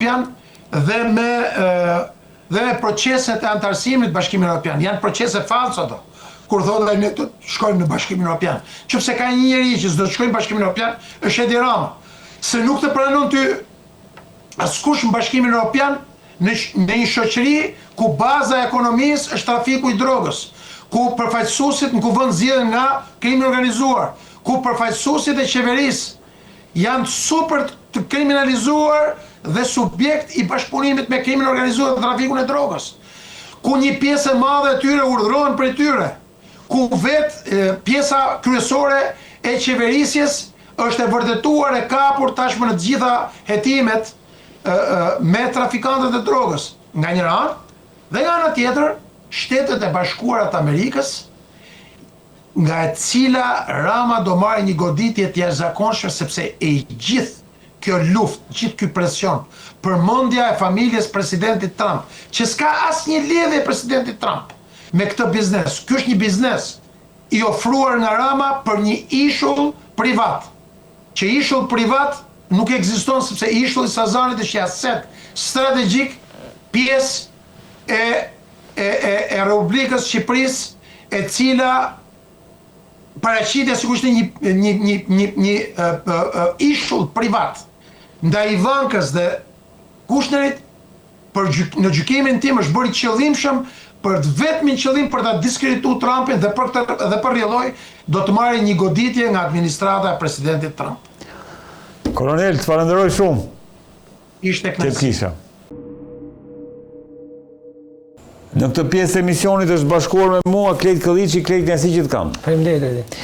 Europian dhe me dhe me proceset e anëtarësimit në Bashkimin Europian. Janë procese false ato. Kur thotë ai ne do të shkojmë në Bashkimin Europian. Qofse ka një njeri që s'do të shkojë në Bashkimin Europian, është Edi Rama. Se nuk të pranon ty askush në Bashkimin Europian në në një shoqëri ku baza e ekonomisë është trafiku i drogës, ku përfaqësuesit në kuvend zgjidhen nga krimi i organizuar, ku përfaqësuesit e qeverisë janë super të kriminalizuar dhe subjekt i bashkëpunimit me krimin e organizuar dhe trafikun e drogës, ku një pjesë e madhe e tyre urdhërohen prej tyre, ku vetë pjesa kryesore e qeverisjes është e vërtetuar e kapur tashmë në të gjitha hetimet me trafikantët e drogës, nga njëra anë, dhe nga ana tjetër, Shtetet e Bashkuara të Amerikës nga e cila Rama do marrë një goditje të jashtëzakonshme sepse e gjithë kjo luftë, gjithë ky presion, përmendja e familjes presidentit Trump, që s'ka asnjë lidhje presidenti Trump me këtë biznes, ky është një biznes i ofruar nga Rama për një ishull privat, që ishull privat nuk ekziston sepse ishulli i Sazanit është një aset strategjik pjesë e e e e Republikës së Shqipërisë e cila paraqitja sikur ishte një një një një një e, e, e, ishull privat ndaj Ivankës dhe Kushnerit për gjyk, në gjykimin tim është bërë i qëllimshëm për të vetmin qëllim për ta diskredituar Trumpin dhe për këtë dhe për rrjedhojë do të marrë një goditje nga administrata e presidentit Trump. Kolonel, të falenderoj shumë. Ishte kënaqësi. Në këtë pjesë të emisionit është bashkuar me mua Klejt Këlliçi, Klejt kënaqësi që të kam. Faleminderit.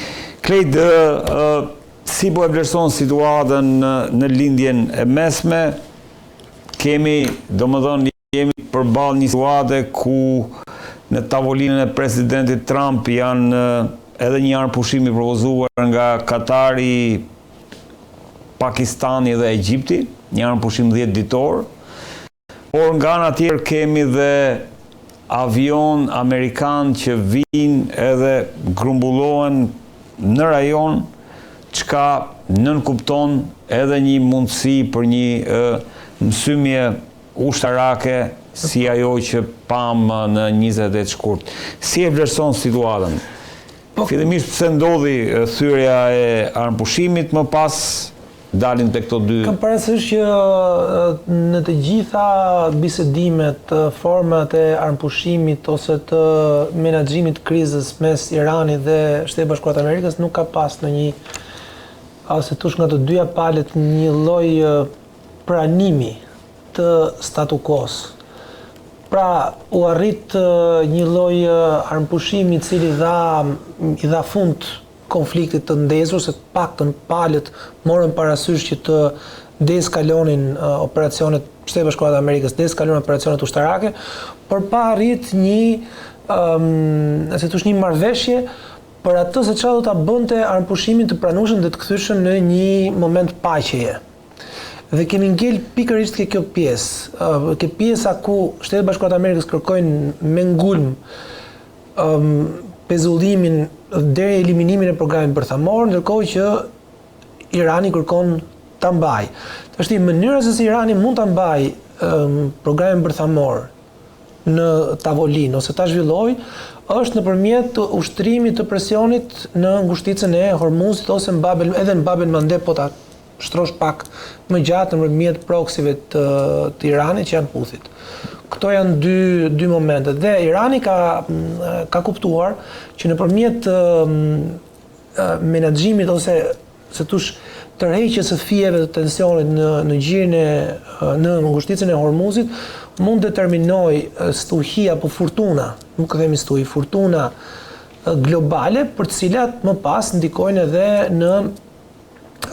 Klejt, si po e vlerëson situatën në, në lindjen e mesme? Kemi, domethënë, jemi përballë një situate ku në tavolinën e presidentit Trump janë edhe një armëpushim i propozuar nga Katari, Pakistani dhe Egjipti, një armëpushim 10 ditor. Por nga ana tjetër kemi dhe avionë amerikanë që vijnë edhe grumbullohen në rajon, çka nënkupton edhe një mundësi për një mësymje ushtarake si ajo që pamë në 28 shkurt. Si e vlerëson situatën? Po, Fillimisht pse ndodhi thyerja e armëpushimit, më pas dalim te këto dy. Kam parasysh që në të gjitha bisedimet, format e armëpushimit ose të menaxhimit të krizës mes Iranit dhe Shteteve të Bashkuara të Amerikës nuk ka pas ndonjë ose tush nga të dyja palët një lloj pranimi të statu quo-s. Pra, u arrit një lloj armëpushimi i cili dha i dha fund konfliktit të ndezur, se të paktën palët morën parasysh që të deeskalonin operacionet Shtetet e Bashkuara të Amerikës, deeskalonin operacionet ushtarake, por pa arrit një ëm, si thosh një marrëveshje për atë se çfarë do ta bënte armëpushimin të pranueshëm dhe të kthyeshëm në një moment paqeje. Dhe kemi ngel pikërisht ke kjo pjesë, ke pjesa ku Shtetet e Bashkuara të Amerikës kërkojnë me ngulm um, pezullimin deri eliminimin e programit bërthamor, ndërkohë që Irani kërkon ta mbajë. Tashti mënyra se si Irani mund ta mbajë um, programin bërthamor në tavolinë ose ta zhvillojë është nëpërmjet ushtrimit të presionit në ngushticën e Hormuzit ose në Babel edhe në Bab el Mandeb po ta shtrosh pak më gjatë nëpërmjet proksive të, të Iranit që janë Huthit. Këto janë dy dy momente dhe Irani ka ka kuptuar që nëpërmjet menaxhimit ose si thosh tërheqjes së fijeve të tensionit në në gjirin e në ngushticën e Hormuzit mund të determinojë stuhi apo furtuna, nuk themi stuhi, furtuna globale për të cilat më pas ndikojnë edhe në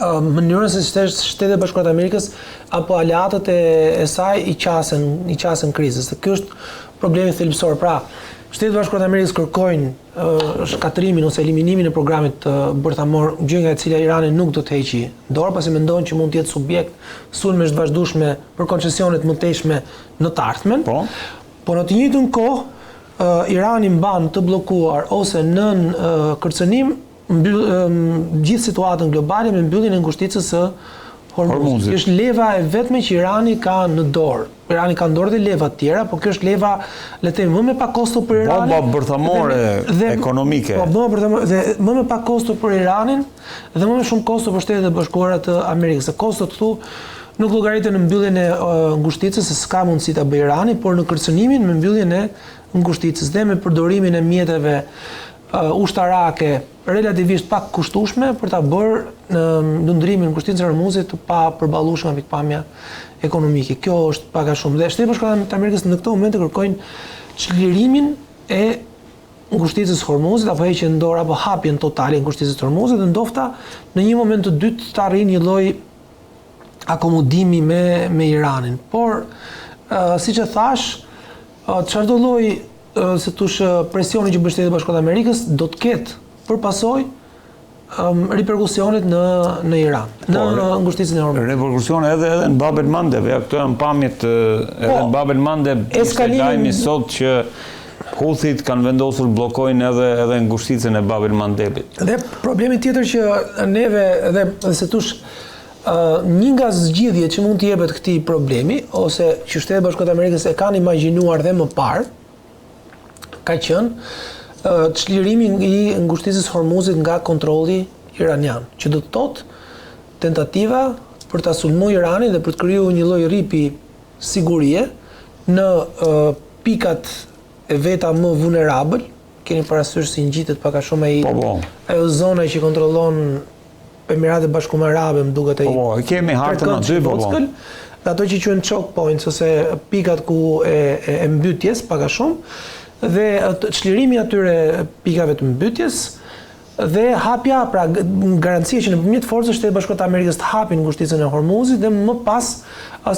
mënyrën se si Shtetet e Bashkuara të Amerikës apo aleatët e, e saj i qasen i qasen krizës. Dhe ky është problemi thelbësor. Pra, Shtetet e Bashkuara të Amerikës kërkojnë shkatërrimin ose eliminimin e programit bërthamor, gjë nga e cila Irani nuk do të heqi dorë, pasi mendon që mund të jetë subjekt sulmesh të vazhdueshme për koncesione të mëtejshme në të ardhmen. Po. Po në të njëjtën kohë Irani mban të bllokuar ose nën kërcënim mbyll gjithë situatën globale me mbylljen e ngushticës së. Hormuzit. Kjo është leva e vetme që Irani ka në dorë. Irani ka në dorë dhe leva të tjera, por kjo është leva, le të themi, më me pak kosto për Iranin. Bomba bërthamore ekonomike. Po, bomba bërthamore dhe më me pak kosto për Iranin dhe më me shumë kosto për Shtetet e Bashkuara të Amerikës. Se kostot këtu nuk llogariten në mbylljen e ngushticës, se s'ka mundësi ta bëjë Irani, por në kërcënimin me mbylljen e ngushticës dhe me përdorimin e mjeteve ushtarake relativisht pak kushtueshme për ta bërë lundrimin në ngushticën e Hormuzit të papërballueshëm nga pikëpamja ekonomike. Kjo është pak a shumë. Dhe Shtetet e Bashkuara të Amerikës në këto momente kërkojnë çlirimin e ngushticës së Hormuzit apo heqjen dorë apo hapjen totale e ngushticës së Hormuzit dhe ndofta në një moment të dytë të arrijnë një lloj akomodimi me me Iranin. Por siç e thashë, çfarëdo lloj si t'thush presioni që bën Shtetet e Bashkuara të Amerikës do të ketë për pasojë um, riperkusionet në në Iran, në po, ngushticën e Hormuzit. Reperkusione edhe edhe në Bab el Mandeb, ja këto janë pamjet edhe po, në Bab el Mandeb, ishte lajmi sot që Huthit kanë vendosur bllokojnë edhe edhe ngushticën e Bab el Mandebit. Dhe problemi tjetër që neve dhe, dhe si t'thush një nga zgjidhjet që mund t'i jepet këtij problemi ose që Shtetet e Bashkuara të Amerikës e kanë imagjinuar dhe më parë, ka qenë çlirimi i ngushticës Hormuzit nga kontrolli iranian, që do të thotë tentativa për ta sulmuar Iranin dhe për të krijuar një lloj rripi sigurie në pikat e veta më vulnerabël, keni parasysh si ngjitet pak a shumë ai po, po. ajo zona që kontrollon Emiratet e Bashkuara Arabe, më duket ai. Po, po, e kemi hartën aty, po, po. Dhe ato që quhen choke points ose pikat ku e, e, e mbytjes pak a shumë dhe çlirimi i atyre pikave të mbytjes dhe hapja, pra garancia që nëpërmjet forcës Shtetet e Bashkuara të Amerikës të hapin ngushticën e Hormuzit dhe më pas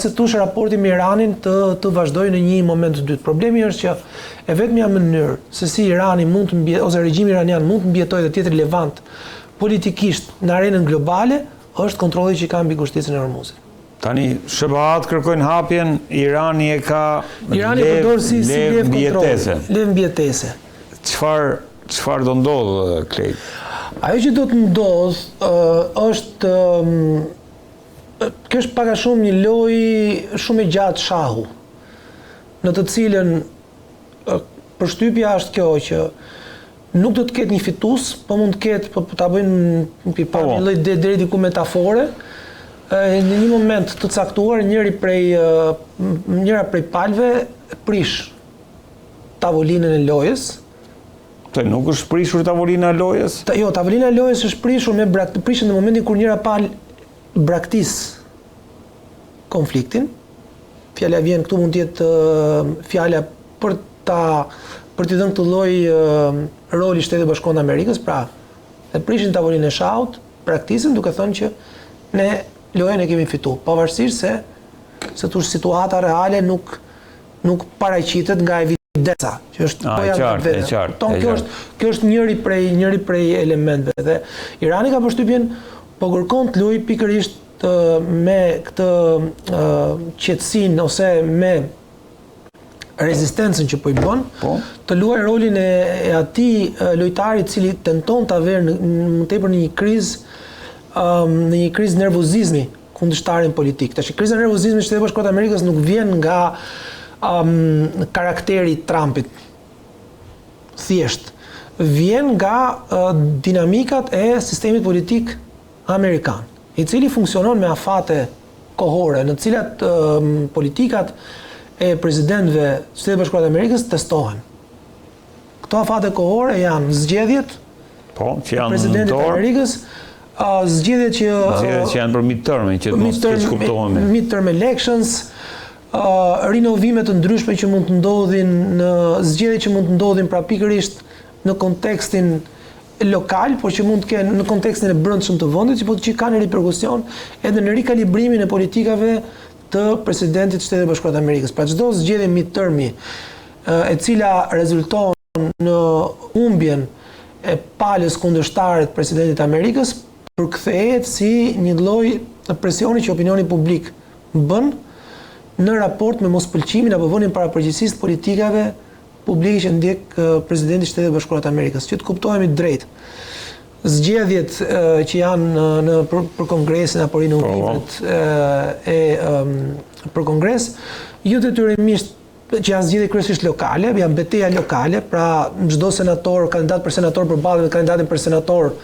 si t'thush raporti me Iranin të të vazhdojë në një moment të dytë. Problemi është që e vetmja mënyrë se si Irani mund të mbi ose regjimi iranian mund të mbijetojë dhe të jetë relevant politikisht në arenën globale është kontrolli që ka mbi ngushticën e Hormuzit. Tani SHBA-t kërkojnë hapjen, Irani e ka Irani e përdor si si levë mbijetese. Levë mbijetese. Çfarë çfarë do ndodhë Klej? Ajo që do të ndodhë është kjo është pak a shumë një lojë shumë e gjatë shahu, në të cilën përshtypja është kjo që Nuk do të ketë një fitues, po mund të ketë, po, po ta bëjmë një po, po. një lloj deri diku metafore, në një moment të caktuar njëri prej njëra prej palëve prish tavolinën e lojës. Të nuk është prishur tavolina e lojës? Ta, jo, tavolina e lojës është prishur me brak, prishet në momentin kur njëra palë braktis konfliktin. Fjala vjen këtu mund të jetë fjala për ta për t'i dhënë këtë lloj roli Shtetit Bashkuar të Amerikës, pra e prishin tavolinën e shahut, braktisin duke thënë që ne lojën e kemi fitu, pavarësisht se si t'thush situata reale nuk nuk paraqitet nga evidenca, që është po ja vetë. Ton kjo është kjo është njëri prej njëri prej elementëve dhe Irani ka përshtypjen po kërkon të luajë pikërisht me këtë qetësinë ose me rezistencën që po i bën, po. të luajë rolin e, e atij lojtari i cili tenton ta verë në, më tepër në një krizë um, në një krizë nervozizmi kundërshtarin politik. Tash kriza e nervozizmit në Shtetet e Bashkuara të Amerikës nuk vjen nga um, karakteri i Trumpit. Thjesht vjen nga uh, dinamikat e sistemit politik amerikan, i cili funksionon me afate kohore, në të cilat politikat e presidentëve të Shteteve të Bashkuara të Amerikës testohen. Këto afate kohore janë zgjedhjet po, që janë presidentit të Amerikës, zgjedhjet që zgjedhjet që janë për midterm, që të mos keqkuptohemi. Midterm elections, rinovime të ndryshme që mund të ndodhin në zgjedhje që mund të ndodhin pra pikërisht në kontekstin lokal, por që mund të kenë në kontekstin e brendshëm të vendit, që po që kanë riperkusion edhe në rikalibrimin e politikave të presidentit të Shteteve të Bashkuara të Amerikës. Pra çdo zgjedhje midtermi e cila rezulton në humbjen e palës kundërshtare të presidentit të Amerikës, përkthehet si një lloj presioni që opinioni publik bën në raport me mospëlqimin apo vënien para përgjegjësisë të politikave publike që ndjek presidenti i Shteteve të Bashkuara të Amerikës. Që të kuptohemi drejt. Zgjedhjet që janë në për, për kongresin apo rinovimet po, e, e për kongres, jo detyrimisht që janë zgjedhje kryesisht lokale, janë beteja lokale, pra çdo senator, kandidat për senator përballet me kandidatin për senator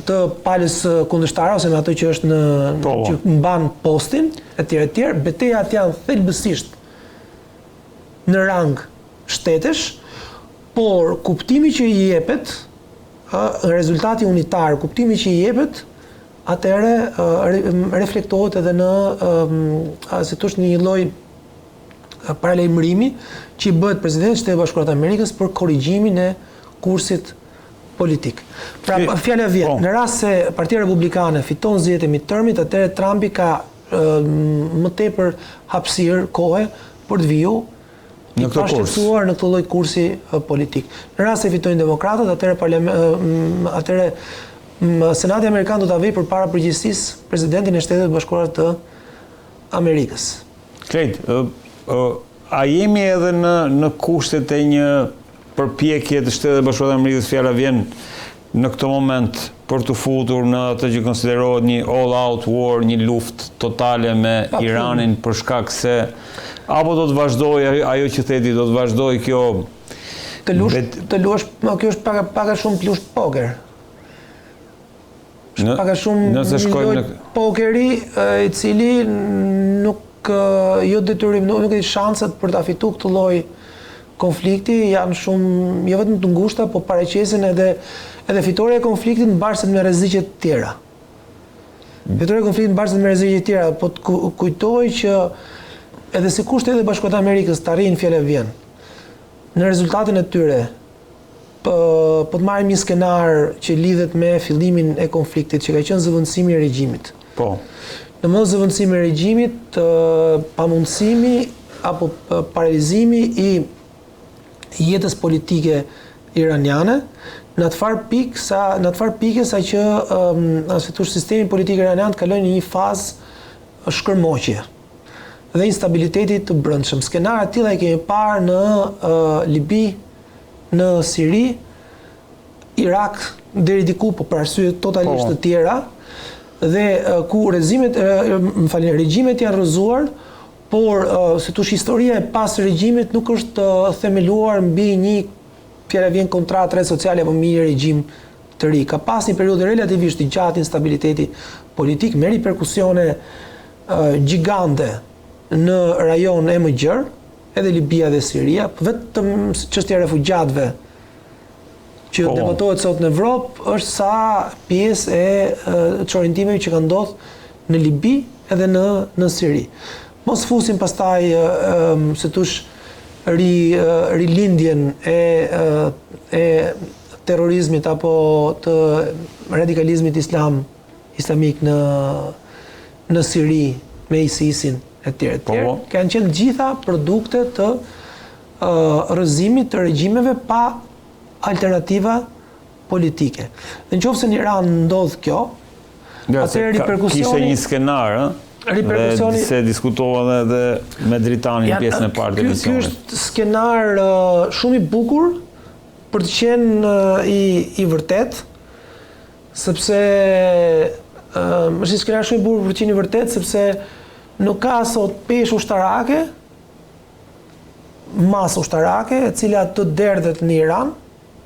të palës kundërshtare ose me atë që është në po, po. që mban postin etj etj, betejat janë thelbësisht në rang shtetesh, por kuptimi që i jepet, ë rezultati unitar, kuptimi që i jepet, atëherë reflektohet edhe në si thosh në një lloj paralajmërimi që i bëhet presidentit të Shteteve të Bashkuara të Amerikës për korrigjimin e kursit politik. Pra, fjala vjen, po. në rast se Partia Republikane fiton zgjedhjet e midtermit, atëherë Trumpi ka më tepër hapësirë kohe për të viju në këtë kurs. në këtë lloj kursi politik. Në rast se fitojnë demokratët, atëherë atëherë Senati amerikan do ta vejë përpara përgjegjësisë presidentin e Shteteve të Bashkuara të Amerikës. Klejt, a jemi edhe në në kushtet e një përpjekje të Shteteve të Bashkuara të Amerikës, fjala vjen në këtë moment për t'u futur në atë që konsiderohet një all out war, një luftë totale me Iranin për shkak se apo do të vazhdojë ajo, ajo që the ti, do të vazhdojë kjo të luash të luash, kjo është pak pak a shumë të luash poker. Në, pak a shumë nëse shkojmë në pokeri i cili nuk jo detyrim nuk, nuk e di shanset për ta fituar këtë lloj konflikti janë shumë jo vetëm të ngushta, po paraqesin edhe edhe fitorja e konfliktit mbarset me rreziqe të tjera. Fitorja e konfliktit mbarset me rreziqe të tjera, po të kujtoj që edhe sikur Shtetet e Bashkuara të Amerikës të arrijnë fjala vjen në rezultatin e tyre Po, po të marrim një skenar që lidhet me fillimin e konfliktit, që ka qenë zëvendësimi i regjimit. Po. Në mos zëvendësimi i regjimit, pamundësimi apo paralizimi i jetës politike iraniane, në atë farë pikë sa në atë farë pike sa që um, si thosh sistemi politik iranian të kalojë në një fazë shkërmoqje dhe instabiliteti të brendshëm. Skenare të tilla i kemi parë në uh, Libi, në Siri, Irak deri diku, po për arsye totalisht po. të tjera dhe ku rezimet, më falni, regjimet janë rrëzuar, por si thosh historia e pas regjimit nuk është themeluar mbi një fjala vjen kontratë re sociale apo mbi një regjim të ri. Ka pas një periudhë relativisht të gjatë instabiliteti politik me riperkusione gjigante në rajon e më gjerë, edhe Libia dhe Siria, vetëm çështja e refugjatëve që po. debatohet sot në Evropë është sa pjesë e çorientimeve që ka ndodhur në Libi edhe në në Siri. Mos fusim pastaj si thosh ri rilindjen e e terrorizmit apo të radikalizmit islam islamik në në Siri me ISIS-in etj etj. Po, po. Kanë qenë gjitha produkte të uh, rrëzimit të regjimeve pa alternativa politike. Dhe në qoftë se në Iran ndodh kjo, ja, atëherë riperkusioni... Kishte një skenar, ë? Riperkusioni... Dhe se diskutova edhe me Dritanin ja, pjesën e parë të emisionit. Ky është skenar uh, shumë i bukur për të qenë uh, i, i vërtetë, Sepse është një skenar shumë i bukur për të qenë i vërtetë, sepse nuk ka sot peshë ushtarake, masë ushtarake, e cila të derdhet në Iran,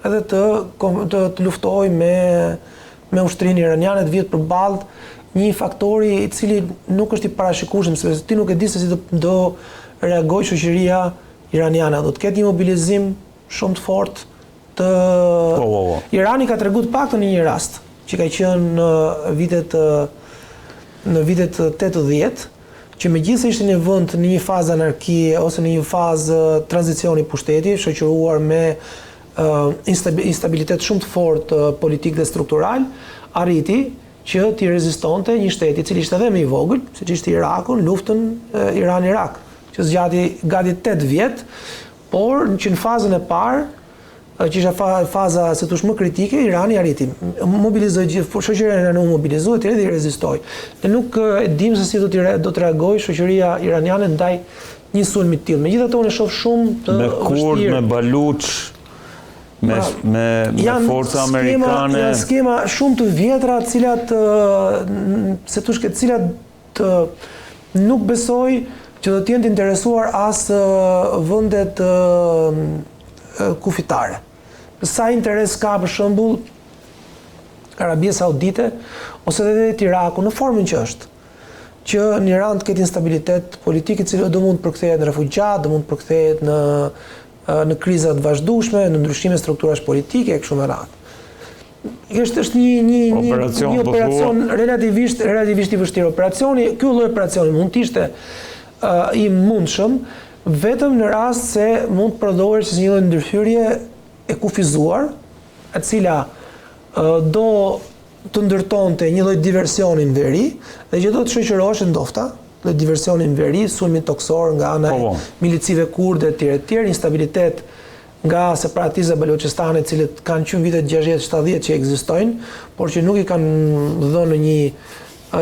edhe të, të, të luftojë me, me ushtrinë iraniane, të vihet përballë një faktori i cili nuk është i parashikueshëm, sepse ti nuk e di se si do, do reagojë shoqëria iraniane. Do të ketë një mobilizim shumë të fortë të po, po, po. Irani ka treguar të paktën në një rast që ka qenë në vitet në vitet 80 që megjithëse ishte një vend në një fazë anarkie ose në një fazë tranzicioni pushteti, shoqëruar me uh, instabilitet shumë të fortë politik dhe struktural, arriti që t'i rezistonte një shteti i cili ishte edhe më i vogël, siç ishte Iraku, në luftën Iran-Irak, që zgjati gati 8 vjet, Por që në fazën e parë, që ishte faza si thosh më kritike, Irani arriti, mobilizoi gjithë shoqëria iraniane u mobilizua etj dhe i rezistoi. Ne nuk e dimë se si do të do të reagojë shoqëria iraniane ndaj një sulmi të tillë. Megjithatë unë e shoh shumë të me kurd, me baluç. Me pra, me me forca amerikane. Janë skema shumë të vjetra, të cilat se tushke të cilat të nuk besoj që do të jenë të interesuar as vendet kufitare. Sa interes ka për shembull Arabia Saudite ose edhe vetë Iraku në formën që është që në Iran të ketë instabilitet politik i cili do mund të përkthehet në refugjatë, do mund të përkthehet në në kriza të vazhdueshme, në ndryshime strukturash politike e kështu me radhë. Është është një një një operacion, një po operacion relativisht relativisht i vështirë. Operacioni, ky lloj operacioni mund të ishte uh, i mundshëm vetëm në rast se mund të prodhohej si një lloj ndërhyrje e kufizuar, e cila uh, do të ndërtonte një lloj diversioni në veri dhe që do të shoqëroheshe ndofta lloj diversioni në veri, sulmi tokësor nga ana e po, po. milicive kurde etj etj, instabilitet nga separatistët e Baluçistanit, të cilët kanë që në vitet 60-70 që ekzistojnë, por që nuk i kanë dhënë një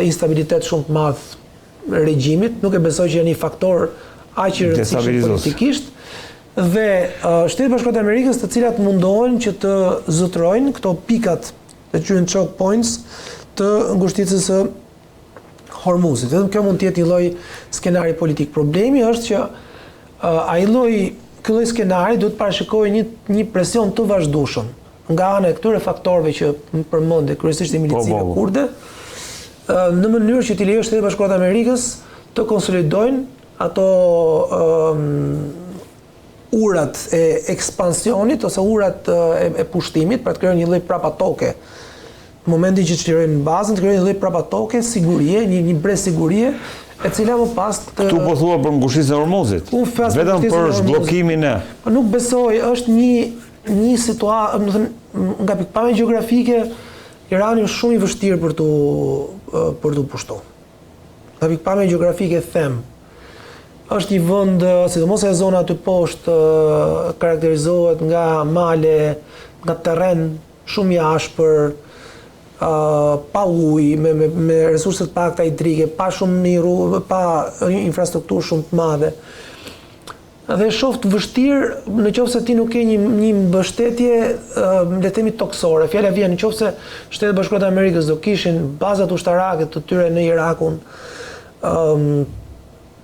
instabilitet shumë të madh regjimit, nuk e besoj që janë një faktor aq i rëndësishëm politikisht. Dhe Shtetet e Bashkuara të Amerikës, të cilat mundohen që të zotërojnë këto pikat që quhen choke points të ngushticës së Hormuzit. Vetëm kjo mund të jetë një lloj skenari politik. Problemi është që uh, ai lloj ky lloj skenari duhet të parashikojë një një presion të vazhdueshëm nga ana e këtyre faktorëve që më përmende, kryesisht i po, milicive po, po. kurde, në mënyrë që t'i lejojë Shtetet e Bashkuara të Amerikës të konsolidojnë ato um, urat e ekspansionit ose urat e, e pushtimit, pra të krijojnë një lloj prapatoke. Në momentin që çlirojnë bazën, të krijojnë një lloj prapatoke sigurie, një një brez sigurie, e cila më pas të Këtu po thua për ngushticën e Hormuzit. Vetëm për zhbllokimin e. Po nuk besoj, është një një situatë, domethënë nga pikëpamja gjeografike Irani është shumë i vështirë për t'u për t'u pushtuar. Nga pikëpamja gjeografike them, është një vend, sidomos ajo zona aty poshtë, karakterizohet nga male, nga terren shumë i ashpër, pa ujë, me, me, me resurse të pakta hidrike, pa shumë një rrugë, pa infrastrukturë shumë të madhe. Dhe e shoh të vështirë në qoftë se ti nuk ke një një mbështetje le të themi tokësore. Fjala vjen në qoftë se Shtetet e Bashkuara të Amerikës do kishin bazat ushtarake të tyre në Irakun, ëm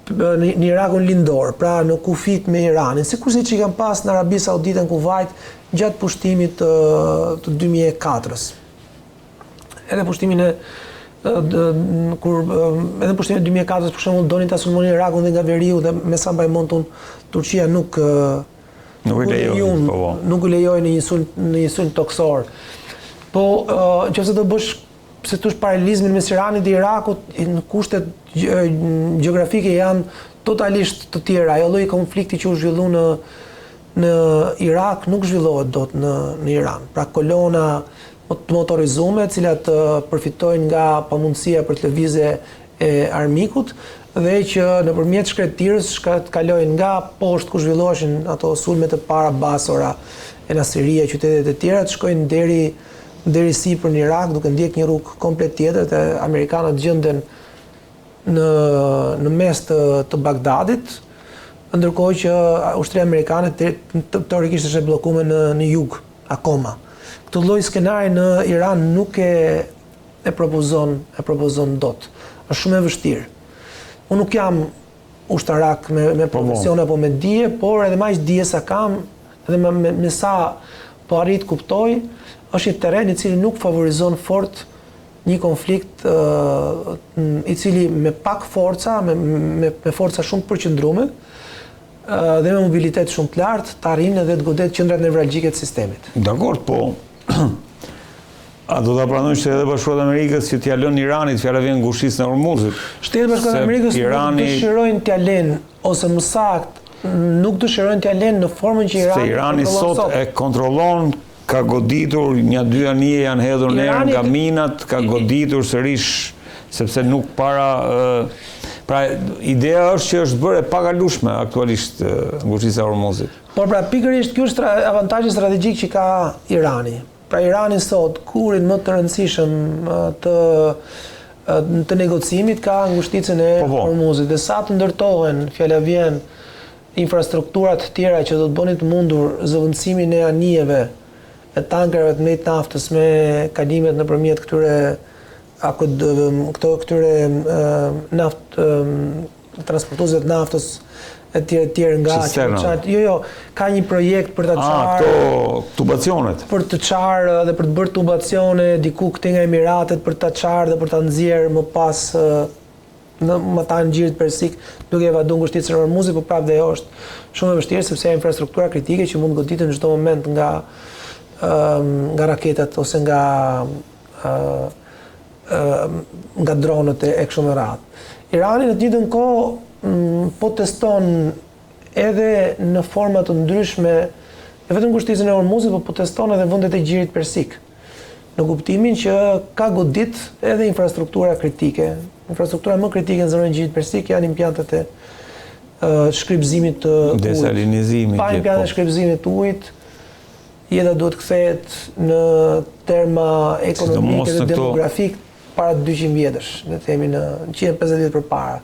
në, në Irakun lindor, pra në kufit me Iranin, sikurse që i kanë pas në Arabi Saudite në Kuvajt gjatë pushtimit të, të 2004-ës. Edhe pushtimin e kur edhe pushtimin e 2004-ës për shembull donin ta sulmonin Irakun dhe nga veriu dhe me sa mbaj mend unë Turqia nuk nuk e lejoi, po, po. Nuk e lejoi në një sulm në një sulm tokësor. Po nëse do bësh pse thosh paralelizmin mes Iranit dhe Irakut në kushtet gjeografike janë totalisht të tjera. Ajo lloj konflikti që u zhvillu në në Irak nuk zhvillohet dot në në Iran. Pra kolona të motorizume, të cilat përfitojnë nga pamundësia për të lëvizje e armikut dhe që nëpërmjet shkretëtirës të kalojnë nga poshtë ku zhvilloheshin ato sulmet e para Basora e Nasiria, qytetet e tjera, të shkojnë deri deri sipër në Irak duke ndjek një rrugë komplet tjetër dhe amerikanët gjenden në në mes të të Bagdadit, ndërkohë që ushtria amerikane te, teorikisht është e bllokuar në në jug akoma. Këtë lloj skenari në Iran nuk e e propozon e propozon dot. Është shumë e vështirë. Unë nuk jam ushtarak me me po, po. profesion apo me dije, por edhe me aq dije sa kam, edhe me, me, me sa po arrij të kuptoj, është një terren i cili nuk favorizon fort një konflikt i cili me pak forca, me, me, me forca shumë të përqendrume, dhe me mobilitet shumë të lartë, të arrin edhe të godet qendrat nevralgjike të sistemit. Dakord, po a do ta pranojnë Shtetet e Bashkuara të Amerikës që t'ia lënë Iranit fjala vjen ngushticën e Hormuzit? Shtetet e Bashkuara të Amerikës Irani... nuk dëshirojnë t'ia lënë ose më saktë nuk dëshirojnë t'ia lënë në formën që Irani, Se Irani sot, sot e kontrollon Ka goditur, nja dy anije janë hedhur në erë nga minat, ka goditur sërish, sepse nuk para... Pra, ideja është që është bërë e pakalueshme aktualisht ngushtica e Hormuzit. Por pra, pikërisht ky është avantazhi strategjik që ka Irani. Pra Irani sot, gurin më të rëndësishëm të të negocimit ka ngushticën e po, po. Hormuzit dhe sa të ndërtohen, fjala vjen, infrastruktura të tjera që do të bënin të mundur zëvendësimin e anijeve. e tankerave të mëdhenj të naftës me kalimet nëpërmjet këtyre apo këto këtyre naft transportuesve të naftës e tjerë e tjerë nga që jo jo ka një projekt për ta ah, çarë këto tubacionet për të çarë dhe për të bërë tubacione diku këtej nga Emiratet për ta çarë dhe për ta nxjerrë më pas në matanë Gjirit Persik duke evadu ngushticën e Hormuzit, por prapë dhe ajo është shumë e vështirë sepse janë infrastruktura kritike që mund të goditen në çdo moment nga nga raketat ose nga nga dronët e kështu me radhë. Irani në të njëjtën kohë po teston edhe në forma të ndryshme, jo vetëm ngushticën e Hormuzit, por po teston edhe vendet e Gjirit Persik. Në kuptimin që ka godit edhe infrastruktura kritike. Infrastruktura më kritike në zonën e Gjirit Persik janë impiantet e shkripëzimit të ujit. Desalinizimit. Pa impiantet e po. shkripëzimit të ujit, Jeta duhet të kthehet në terma ekonomike dhe demografik para 200 vjetësh, le të themi në 150 vjet përpara.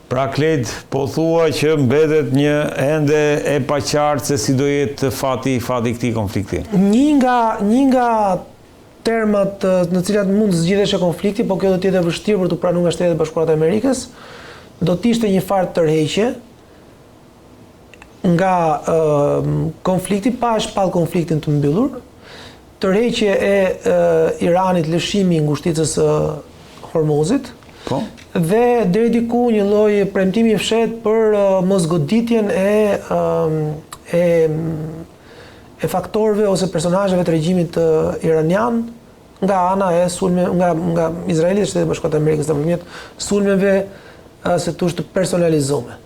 Pra Klejt, po thua që mbetet një ende e paqartë se si do jetë fati fati i këtij konflikti. Një nga një nga termat në të cilat mund të zgjidheshe konflikti, po kjo do të jetë e vështirë për t'u pranuar nga Shtetet e Bashkuara të Amerikës, do të ishte një farë tërheqje nga konflikti pa e shpall konfliktin të mbyllur, tërheqje e Iranit lëshimi i ngushticës së Hormuzit. Po. Dhe deri diku një lloj premtimi i fshehtë për mosgoditjen e e e faktorëve ose personazheve të regjimit iranian nga ana e sulme nga nga Izraeli dhe Shtetet e Bashkuara të Amerikës nëpërmjet sulmeve si të thuash të personalizume.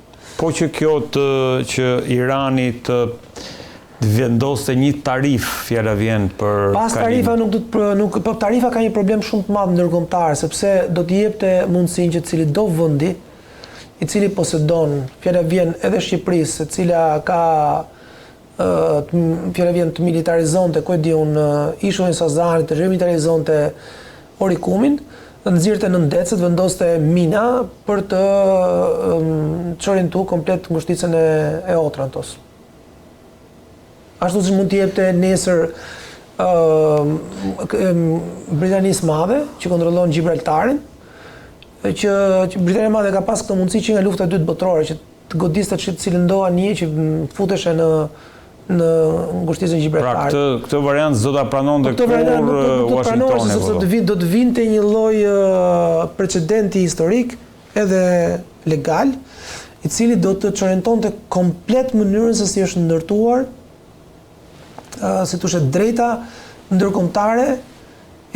Po që kjo të që Irani të vendoste një tarifë, fjala vjen për Pas tarifa nuk do të nuk po tarifa ka një problem shumë të madh ndërkombëtar sepse do t'i jepte mundësinë që cilitdo vendi i cili posedon, fjala vjen edhe Shqipërisë, e cila ka fjala vjen të militarizonte, ku e di unë, ishullin e Sazanit, të remilitarizonte Orikumin, nxirrte nëndetëset, vendoste mina për të çorientu komplet ngushticën e, e Otrantos. Ashtu siç mund t'i jepte nesër Britanisë Madhe, që kontrollon Gjibraltarin, që, që Britania e Madhe ka pas këtë mundësi që nga lufta e dytë botërore, që të godiste cilëndo anije që futeshe në në ngushticën e Gjibraltarit. Pra këtë këtë variant s'do ta pranonte po, kurrë Washingtoni. Sepse do të vinte do të vinte një lloj precedenti historik edhe legal, i cili do të çorientonte komplet mënyrën se si është ndërtuar si të thuash e drejta ndërkombëtare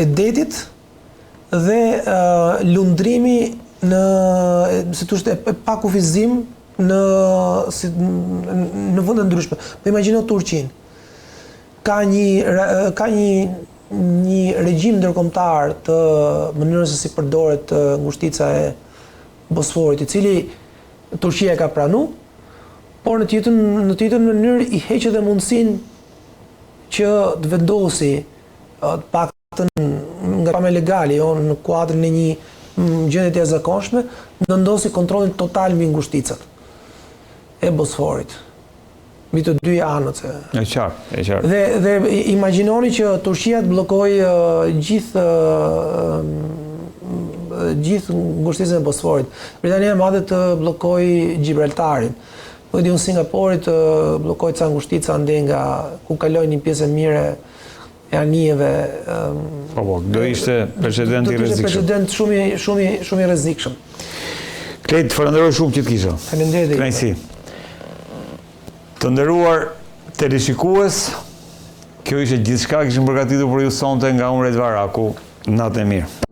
e detit dhe lundrimi në si të thuash e pa kufizim në si në vende të ndryshme. Po imagjino Turqinë. Ka një ka një një regjim ndërkombëtar të mënyrës se si përdoret ngushtica e Bosforit, i cili Turqia e ka pranu, por në të njëjtën në të njëjtën mënyrë i heq edhe mundësinë që të vendosi të paktën nga pamja legale, jo në kuadrin e një gjendje të jashtëzakonshme, vendosi kontrollin total mbi ngushticat e Bosforit, mbi të dyja anët. E qartë, e qartë. Dhe dhe imagjinoni që Turqia të bllokojë gjithë gjithë ngushticën e Bosforit. Britania e Madhe të bllokojë Gjibraltarin. Nuk e di unë Singapori të bllokojë ca ngushtica andej nga ku kalojnë një pjesë e mirë e anijeve. Po, po, do ishte precedent i rrezikshëm. Do ishte precedent shumë i shumë i shumë i rrezikshëm. Klejt, të falenderoj shumë që të kisha. Faleminderit. Kënaqësi. Të nderuar teleshikues, kjo ishte gjithçka kishim përgatitur për ju sonte nga unë Red Varaku. Natën e mirë.